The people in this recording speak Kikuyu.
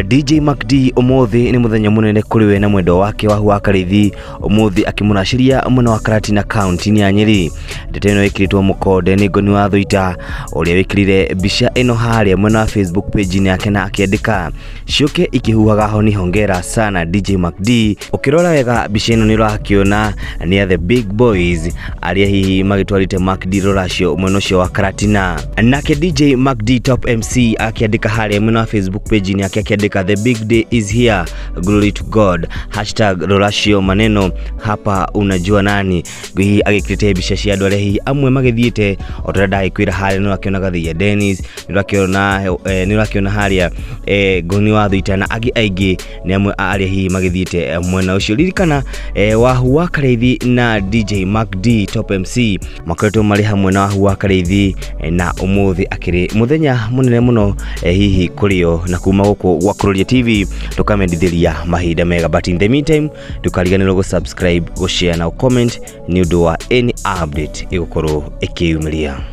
DJ MacD ũmũthĩ nĩ mũthenya mũnene kũrĩ we na mwendwa wake Wahu wa Karĩithi, ũmũthĩ akĩmũracĩria mwena wa Karatina kaunti-inĩ ya Nyĩrĩ. Ndeto ĩno ĩkĩrĩtwo mũkonde nĩ Ngoni wa Thũita ũrĩa wĩkĩrire mbica ĩno harĩa mwena wa Facebook page-inĩ yake na akĩandĩka ciũke ikĩhuhaga honi hongera sana DJ MacD. Ũkĩrora wega mbica ĩno nĩ ũrakĩona nĩ a The Big Boys arĩa hihi magĩtwarĩte MacD rũracio mwena ũcio wa Karatina. Nake DJ MacD Top MC akĩandĩka harĩa mwena wa Facebook page-inĩ yake akĩandĩka the big day is here, glory to God, hashtag rũracio maneno hapa unajua nani. Hihi agĩkĩrĩte mbica cia andũ arĩa hihi amwe magĩthiĩte o ta ũrĩa ndagĩkwĩra harĩa nĩ ũrakĩona Gathaiya Dennis, nĩ ũrakĩona nĩ ũrakĩona harĩa Ngoni wa Thuita na angĩ aingĩ nĩ amwe a arĩa hihi magĩthiĩte mwena ũcio. Ririkana Wahu wa Karĩithi na DJ Mac D Top MC makoretwo marĩ hamwe na Wahu wa Karĩithi na ũmũthĩ akĩrĩ mũthenya mũnene mũno hihi kũrĩ o na kuma gũkũ gwa Kururia TV tũkamendithĩria mahinda mega, but in the meantime ndũkariganĩrwo gũ subscribe, gũ share na gũ comment nĩ ũndũ wa any update ĩgũkorwo ĩkĩyumĩria.